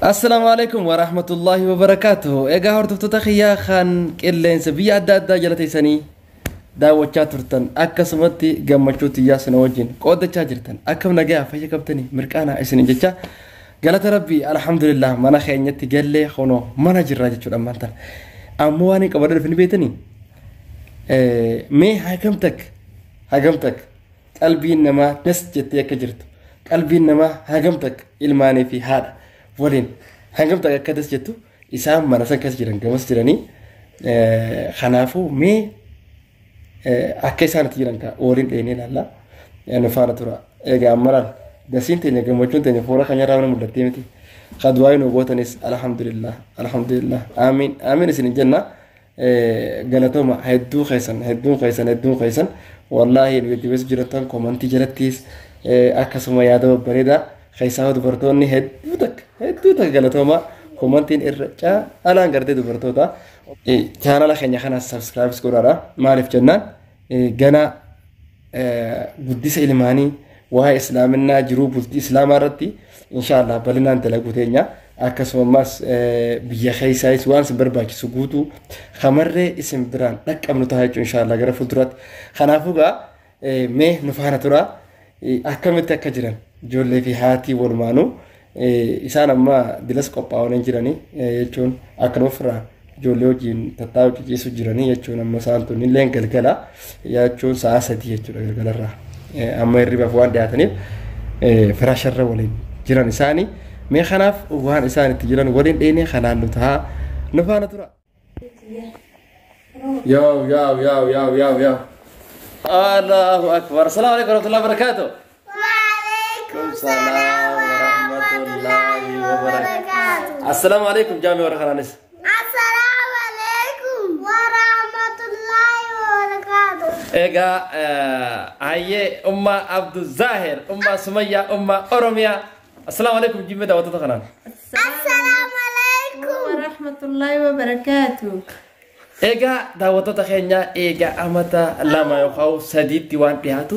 Assalaamu alaikum wa rahmatullahi wa barakaatuhu. Egaa hordoftoota kiyyaa kan qilleensa biyya adda addaa jala teessanii daawwachaa turtan, akkasumatti gammachuu tiyyaa sana wajjin qooddachaa jirtan, akkam nagayaa, fayya qabtanii, mirqaanaa isin jecha. Galata Rabbii, alhamdulillah, mana keenyatti gallee kunoo mana jirraa jechuudha ammaan tana. Ammoo waan hin qabadhu dhufni beetanii mee hagam takka qalbiin namaa das jettee akka jirtu, qalbiin namaa hagam takka ilmaanii fi haadha waliin hagam takka akka das jettu, isaan mana san keessa jiran gamas jiranii. Kanaafuu mee akka isaan itti jiran waliin dheenee ilaalla, nu faana tura. Egaa amma laal, dasiin teenya, gammachuun teenya fuula keenyarraa mana mul'attee miti. Kadu'aa nu gootanis alhamdulillah, alhamdulillah, amiin amiin isin jenna. Galatooma hedduu keessan, hedduun keessan, hedduun keessan. Wallaahi nu jajjabeessu jiratan koomantii jalattis, akkasuma yaada babbareedaa keessaa dubartoonni hedduu takka, hedduu takka galatooma. Koomantiin irra caalaan gartee dubartoota. Chaanala keenya kanaas subscribe godhaadha. Maaliif jennaan, gana guddisa ilmaanii, waa'ee islaaminaa, jiruu bultii islaamaa irratti inshaallah bal'inaan dalaguu teenya. Akkasuma ammas biyya keessaayis waan isin barbaachisu guutuu kamarree isin biraan dhaqqabnu ta'a jechuun inshaallah gara fuulduraatti. Kanaafuu gaa mee nu faana tura. Akkamitti akka jiran ijoollee fi haatii walumaanuu, isaan amma dilas qophaa'anii jiranii jechuun, akkanuma ofirraa ijoollee wajjin tattaa'u ciciisu jiranii jechuun. Amma isaan tun illee galgala jechuun sa'a 3 jechuudha galgalarraa. Amma hirribaaf waan dhiyaataniif firaasharra waliin jiran isaanii. Mee kanaaf waan isaan itti jiran waliin dheenee kanaan nu ta'a, nu faana tura. Yaw yaw yaw yaw yaw yaw. Allahu akbar. Assalamu alaikum warahmatullahi wabarakatuh. Waalaikum salaam warahmatullahi wabarakatuh. Assalaamu alaikum jaamii warra kanaanis. Assalaamu alaikum warahmatullahi wabarakatuh. Egaa hayyee, umma Abdu Zahir, umma Sumayyaa, umma Oromiyaa. Assalaamu alaikum jimmee daawwattoota kanaan. Assalaamu alaikum. Warahmatullahi wabarakatuh. Egaa daawwattoota keenya, egaa amata 2 yookaan 3tti waan dhiyaatu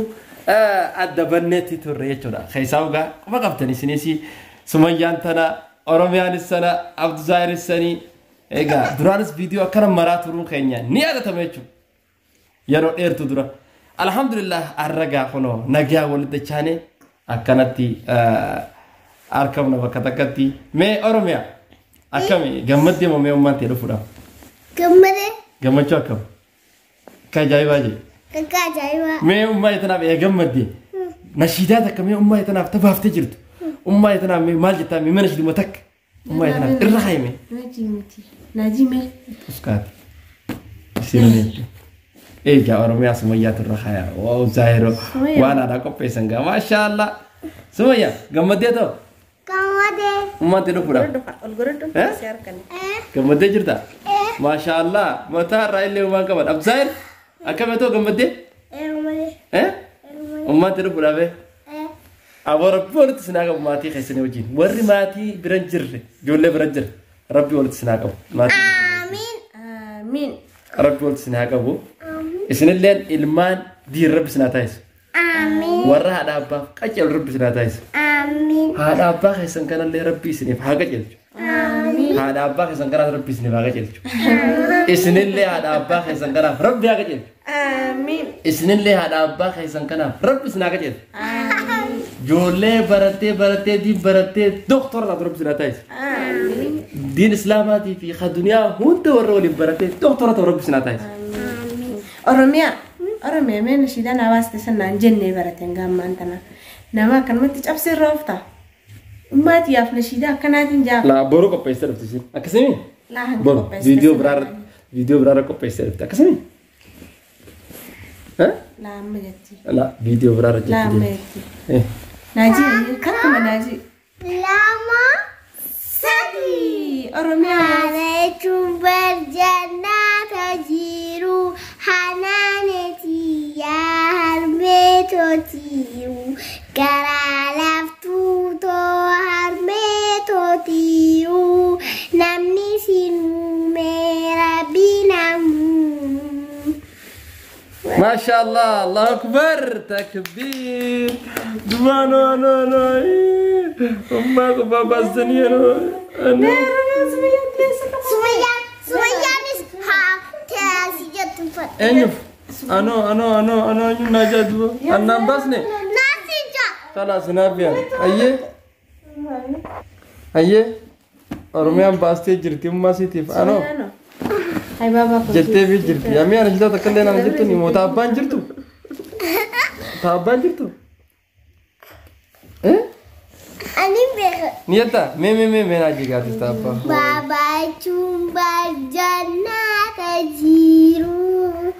adda banneetti turre jechuudha. Keessaa egaa quba qabdan isinis, Sumayyaan tana, Oromiyaanis sana, Abdu Zahiris sanii. Egaa duraanis viidiyoo akkana maraa turuun keenya ni yaadatama jechuudha. Yeroo dheertu dura. Alhamdulillah, arragaa kunoo nagaa walitti dachaane akkanatti argamna bakka takkatti. Mee Oromiyaa, akkami gammaddee moo mee ummaan ta'e dhufuudhaaf? Gammadee. Gammachuu akkam? Akka ajaa'ibaa jee. Akka ajaa'ibaa. Mee ummaa tanaaf ee gammadde. Nashiidaa takka mee ummaa tanaaf tabaaftee jirtu. Ummaa tanaaf mee maal jettaa, mee mana shiiduma takka? Ummaa tanaaf irra haayime. Najii miti. Najii mee. Uskaati. Isin egaa Oromiyaa Sumayyaatu irra haaya. Wow, Zaahiroo waan aadaa qopheessan gaa, maashaa Allah. Sumayyaa, gammaddee ta'u? Gammadee. Ummaan ta'e dhufuudhaaf. Ol godhadhu. Eh? Si harkan. Gammaddee jirta? Maashaa Allah, mataa irraa illee waan qaban. Abzaahir, akkam ta'u, gammaddee? Gammadee. Eh? Ummaan ta'e dhufuudhaaf. Eh. Aboo, Rabbi walitti sinaa qabu maatii keessanii wajjin. Warri maatii bira hin jirre, ijoollee bira hin jirre, Rabbi walitti sinaa qabu. Maatii Amiin. Amiin. Rabbi walitti sinaa qabu. Isinilleen ilmaan diin Rabbi sinaa taasisu. Amiin. Warra haadha abbaaf qajeelu Rabbi sinaa taasisu. Amiin. Haadha abbaa keessan kanallee Rabbi isiniif haa qajeelchu. Haadha abbaa keessan kanaaf Rabbi isiniif haa qajeelchu. Isinillee haadha abbaa keessan kanaaf Rabbi haa qajeelchu. Amiin. Isinillee haadha abbaa keessan kanaaf Rabbi isin haa qajeelchu. Ijoollee barattee barattee diin barattee doktora taatu Rabbi isin haa taasisu. Amiin. Diin islaamaatii fi ka duniyaa hunda warra waliin baratee doktora ta'u Rabbi isin haa taasisu. Oromiyaa. Oromiyaa, mee nashiidaan hawaasni sanaan jennee barateen gaammaan tana. Nama akkanumatti cabsee irra oofta. Ummaatiyaaf nashiidaa akkanaatiin jaaf. Laa, boruu qopheessitee dhufti isin. Akkasimi? Laa, hangi Boru qopheessite viidiyoo sana. biraarra, viidiyoo biraarra qopheessitee dhufti. Akkasimi? Laa, amma jetti. Laa, viidiyoo biraarra Laa, amma jetti. jetti. Eh. Naajii kakkuma naajii. 2, 3. Oromiyaa. Jechuun bar jannata jiru hanaanetiyaa harmeetotiiru garaa laaftuu too harmeetotiiru namni siin uume Rabbi namuu. Maasha Allah, Allahu Akbar, takbir. No, no, no, no. Ummaa kophaa baastanii yeroo. Sumayyaanis haa teessii jettu uffata. Eenyuuf? Anoo anoo anoo anoo eenyuun naa jaatu? Annaan baasne? Naasii jaa. Kalaas naaf yaa. Ayyee. Ayyee. Oromiyaan baastee jirti ummaa siitiif anoo. Hai baabaa kun. Jettee fi jirti. Amii ana jiltaa takka illee naan jettu ni moo taabbaan jirtu? Taabbaan jirtu? Eh? Ani beeka. Ni jettaa? Mee mee mee mee naa jigaatis taabbaa. Baabaachuun barjannaata jiru.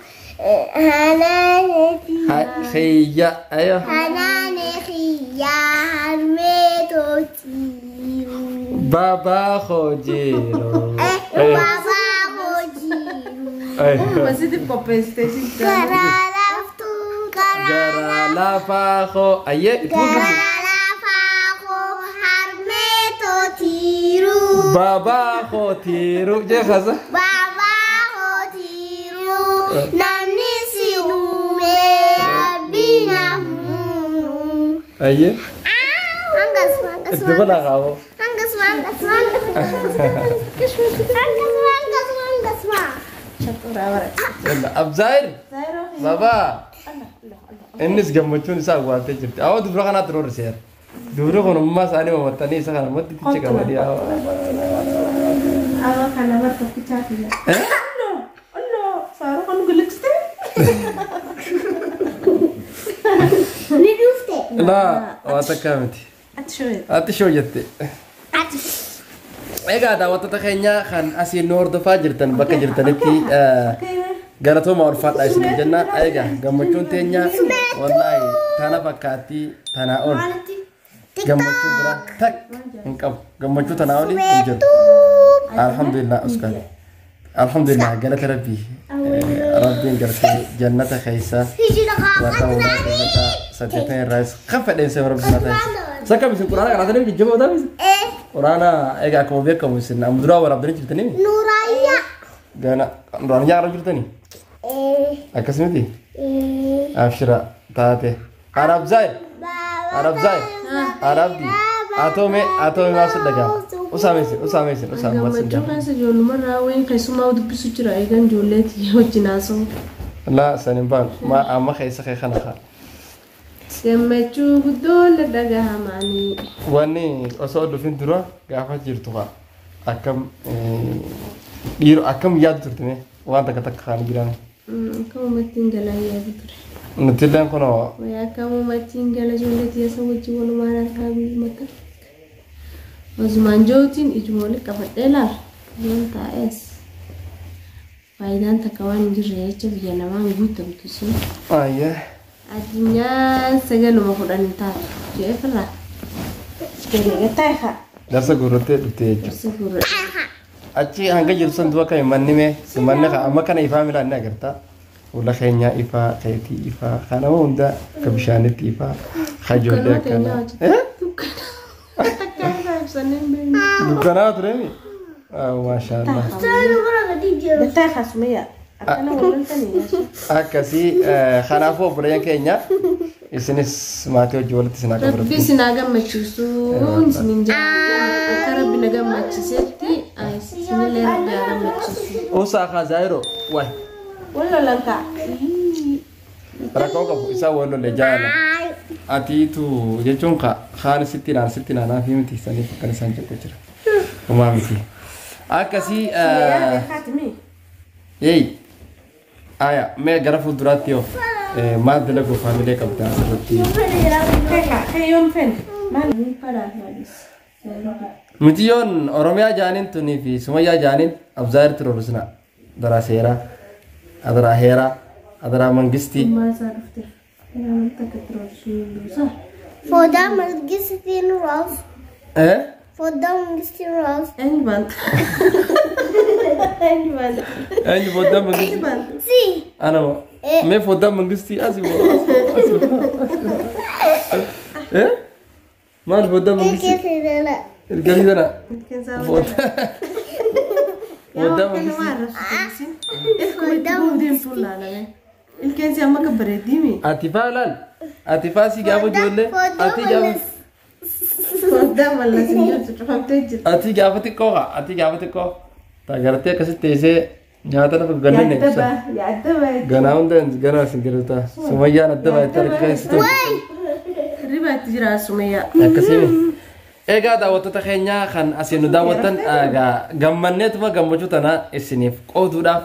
Hanaane Xiyya. Ayo. Hanaane xiyyaa harmee tootiiru. Baabaa koo jiru. Baabaa koo jiru. Uumama sitti qopheessitee jirti. Garaa laftuu garaa Garaa lafaa koo. Ayyee. Itti fufi. garaa lafaa koo harmee tootiiru. Baabaa koo tiiru. Jee kaasa. Baabaa koo tiiru. Namni si uume rabbi namu. Ayyee. Hangas hangas Itti balaa kaawoo. hangas hangas hangas hangas hangas hangas. Shaxuuraa barate. Yalla Abzaayir. Baabaa. Innis gammachuun isaa awwaaltee jirti. Awwa dubra kanaatti roorriseera. Dubri kun ummaa isaanii mamattanii isa kana maddi ticha qabanii. Awwa kana bar tokkichaa fila. Allo allo saaruu kan guluqsite. Ni dhufte. Laa waa takkaa miti. Ati shooyee. Ati shoo jette. Ati. Egaa daawwattoota keenya kan asiin nu hordofaa jirtan bakka jirtanitti galatooma ulfaadhaa isin jenna. Egaa gammachuun teenya wallaahi tana fakkaattii tanaa ol gammachuu biraa takka hin qabu. Gammachuu tanaa olii hin jiru. Alhamdulillah uskar. Alhamdulillah galata rabbii. Rabbiin gartee jannata keessa warra walaa jannata saddeetan irraas kan fedheensa rabbi sana taasisa. Sakka isin quraana qaraatanii jajjaboo taasisa. Quraana egaa akkuma beekamu isin amma duraa waraabdanii jirtanii Nurayya. gana duraan nyaara jirtanii akkas miti abshira taate Arab Zaid Arab Zaid Arabdi atome atome maas dhagaa usaamesin usaamesin usaam maas Gammachuu dhagaa keessa ijoollumarraa wayin keessumaa dubbisu jira eegan ijoolleetii wajjin haasa'u. la sanin baan ma amma keessa kee kana haa Gammachuu guddoo dhagahamaanii. Wanni osoo dhufin dura gaafa jirtu haa akkam dhiiroo akkam yaadu turte mee waan takka takka kaan jiraan Akka uummattiin galaa yaadu ture. nuti illeen kunoo Wayi akka uummattiin gala ijoolleetii isa wajjin walumaan harkaa biyyummatta. Ozumaan jootiin ijuma walitti qabadhee laala. Yoon taa'es faayidaan takka waan hin jirre jecha biyya namaan guutamtu sun. Ayyee. Addunyaan 9:10 taatu jeefirraa. Galee haa. Darsa guurrattee dhufte jechuudha. Darsa guurra. Achi hanga jirtu san du'a kan manni mee manni amma kana ifaa milaan ni agarta. Fuula keenyaa ifaa, keetii ifaa, kan nama hundaa akka bishaanitti ifaa, kajoollee akkana. Takka isaa ibsannee hin beeknu. Dukkanaa tureemi? Maashaallah. Gattaa haa Sumayyaa. Akkana waloltanii. Akkasii kanaafuu obboleeyyan keenya isinis maatii hojii walitti isin haa qabu. Rabbi isin haa gammachiisu. Isinin jaalladha. Akka Rabbi na gammachiisetti isinillee Rabbi haa gammachiisu. Usaa haa zaayiroo waay. Wal lolan kaa. Rakkoo qabu isaa wal lolle jaalala. Atiitu jechuun kaan sitti naan sitti naanaa fi miti saniif akkan isaan jedhu jira. Homaa miti. Akkasii eey aya mee gara fuulduraatti yoo maal dalaguu faamilee qabdaa asirratti. Kayyoon fen. Maal? Miti yoon Oromiyaa jaaniin tunii fi Sumayyaa jaaniin Abzaayir Tiroorrisna daraa seeraa adaraa heeraa adaraa mangistii. Maal isaa dhufte? Wanta akka tiroorrisuu hin Foddaa mangistiin roos. Eh? Foddaa mangistiin roos. Eenyu baanta? Eenyu baanta? Eenyu foddaa mangistii? Si. Ana moo? Mee foddaa mangistii asii moo? Asii moo? Eh? Maal foddaa mangistii? Ilkeessa Ilkanii sana. Ilkeensaa Foddaa mangistii. Ilkeensi amma akka bareeddii mi? Ati faa laal? Ati faa si gaafa ijoollee? Ati gaafa. Foddaa mallas hin jirtu cufamtee jirti. Ati gaafa xiqqoo kaa ati gaafa xiqqoo tagartee akkasitti teessee nyaata lafa ganneen Yaadda baa yaadda baa. Ganaa hunda ganaa sin giruta. Sumayyaan adda baay'ee harka keessatti. Riba itti jira Sumayyaa. Akkasii. Egaa daawwattoota keenya kan asiin nu daawwattan egaa gammanneetuma gammachuu tana isiniif qooduudhaaf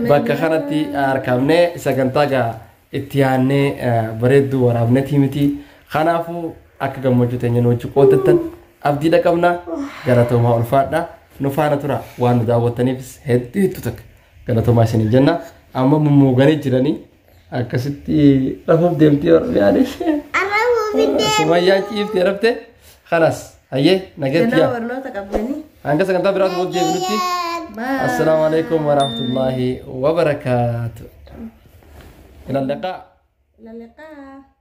bakka kanatti argamnee sagantaa egaa itti yaadnee bareedduu waraabnetii miti. Kanaafuu akka gammachuu teenya nu wajjin qooddattan abdiidha qabna galatoomaa ulfaadha nu faana tura waan nu daawwattaniifis hedduu hedduu takka galatoomaa isiniif jenna amma mummuuganii jiranii akkasitti rafuuf deemtii Oromiyaanis. Arrabuu bidde. Sumayyaan ciiftee rafte kanas hayyee nageetti Ganaa yaa barnoota qabdanii. hanga sagantaa biraatti wal deebinutti Bye. assalaamu alaikum warahmatullaahi wabarakaatu. Ila liqaa. Lalaqaa.